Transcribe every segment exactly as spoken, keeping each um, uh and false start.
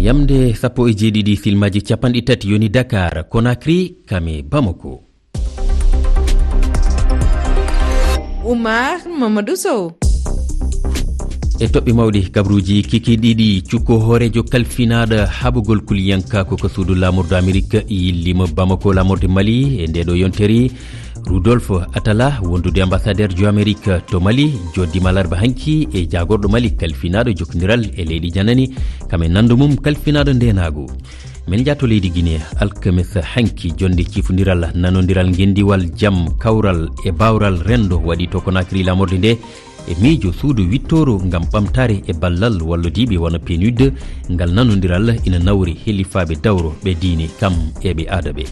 Yamde sappo e jeeɗiɗi silmaji capanɗe tati yoni Dakar, Conakry, kame Bamako. Oumar Mamadou Sow. E toɓɓe mawɗi, kabruuji kikiiɗi ɗiɗi. Cukko hooreejo kalfinaaɗo haɓugol kuliyanka ko ka suudu laamordu Amerik yillima Bamako, laamorde Mali, e nde ɗo yontere. Rudolf Atala, wondude ambassadeur jo Amerik to Mali, joddima larba hanki e jaagorɗo Mali kalfinaaɗo jokkondiral e leyɗe janani, kam e nando mum kalfinaaɗo ndenaagu. Men jaato leydi Guinée, alkames hanki, jonde cifundiral, nanondiral, ngendiwal, jam, kawral e bawral rendo waɗi to Conakry, laamorde nde, e miijo suudu wittoro ngam ɓamtaare e ballal wallodiiɓe wano P N U D. Ngal nanondiral ina nawri helifaaɓe dawro ɓe diine kam e ɓe aada ɓe.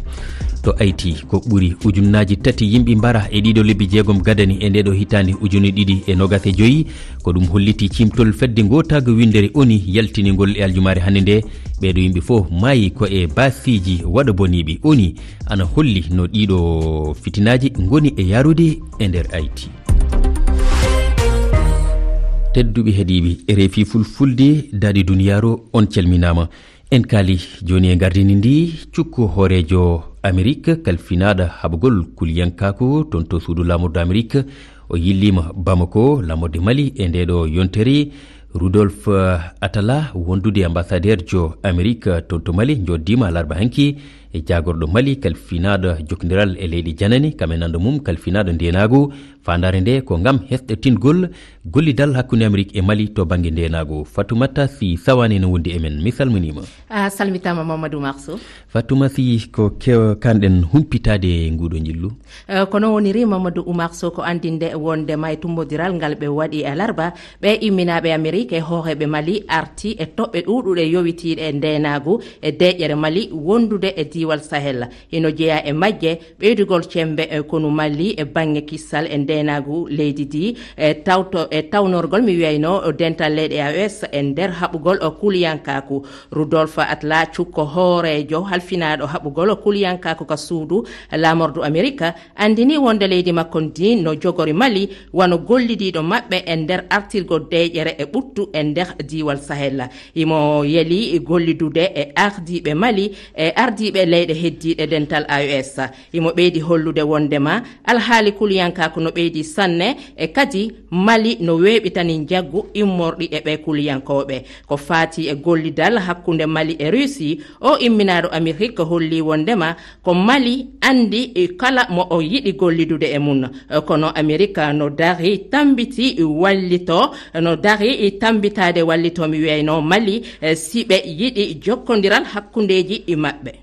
To Haïti, ko ɓuri ujunnaaji tati yimɓe mbara e ɗiɗo lebbi jeegom gadani e nde ɗo hitaande ujune ɗiɗi e nogas e joyi. Ko ɗum holliti cimtol fedde ngotaago winndere ONU yaltiningol e aljumaare hannde nde. Ɓeeɗo yimɓe fof maayi ko e baasiiji waɗa boniiɓe. ONU ana holli no ɗiɗo fitinaaji ngoni e yarude e nder Haïti. Tedduɓe heɗiiɓe R F I Fulfulde, daɗi duniyaaru, on calminaama. En kaali jooni e gardini ndi. Cukko hooreejo Amerik kalfinaaɗo haɓugol kuliyankaaku toon to suudu laamordu Amerik, o yilliima Bamako, laamorde Mali, e nde ɗo yontere. Rudolf, eh, Atala, wondude ambassadeur jo Amerik toon to Mali, joddiima alarba hanki e jaagorɗo Mali kalfinaaɗo jokkondiral e leyɗe janani, kam e nando mum kalfinaaɗo ndenaagu. Faandaare nde ko ngam hesɗitingol gollidal hakkunde Amerik e Mali to bannge ndenaagu. Fatoumata Sy Sawane no wondi e men. Mi salminiima. A salmitaama, Mamadou Marso. Fatoumata Sy, ko kew-, kanɗen humpitaade e nguuɗo njillu? Eh, kono woniri Mamadou Oumar Sow ko anndinde wonde ma e tumbodiral ngal ɓe waɗi alarba, ɓe imminaaɓe Amerik e hooreeɓe Mali arti e toɓɓe ɗuuɗuɗe yowitiiɗe e ndenaagu e deeƴere Mali wondude e diiwal Sahel. Hino jeyaa e majje ɓeydugol cemmbe e konu Mali e baŋŋe kissal e ndenaagu leydi ndi, e tawto-, e tawnorgol, mi wiyayno, dental leyɗe A E S e nder haɓugol o kuliyankaaku. Rudolf Atla, cukko hooreejo halfinaaɗo haɓugol kuliyankaaku ka suudu laamordu Amerik, anndini wonde leydi makko ndi no jogori Mali wano gollidiiɗo maɓɓe e nder artirgol deeƴere e ɓuttu e nder diiwal Sahel. Himo yeli gollidude e ardiiɓe Mali e ardiiɓe leyɗe heddiiɗe dental A E S. Himo ɓeydi hollude wondema alhaali kuliyankaaku no ɓeydi sanne, e kadi Mali no weeɓitani njaggu immorɗi e ɓee kuliyankooɓe. Ko faati e gollidal hakkunde Mali e Russie, o imminaaɗo Amerik holli wondema ko Mali anndi kala mo o yiɗi gollidude e mum. Kono Amerik no dari tambiti wallito, no dari tambitaade wallito, mi wiyayno, Mali, eh, si ɓe yiɗi jokkondiral hakkundeeji maɓɓe.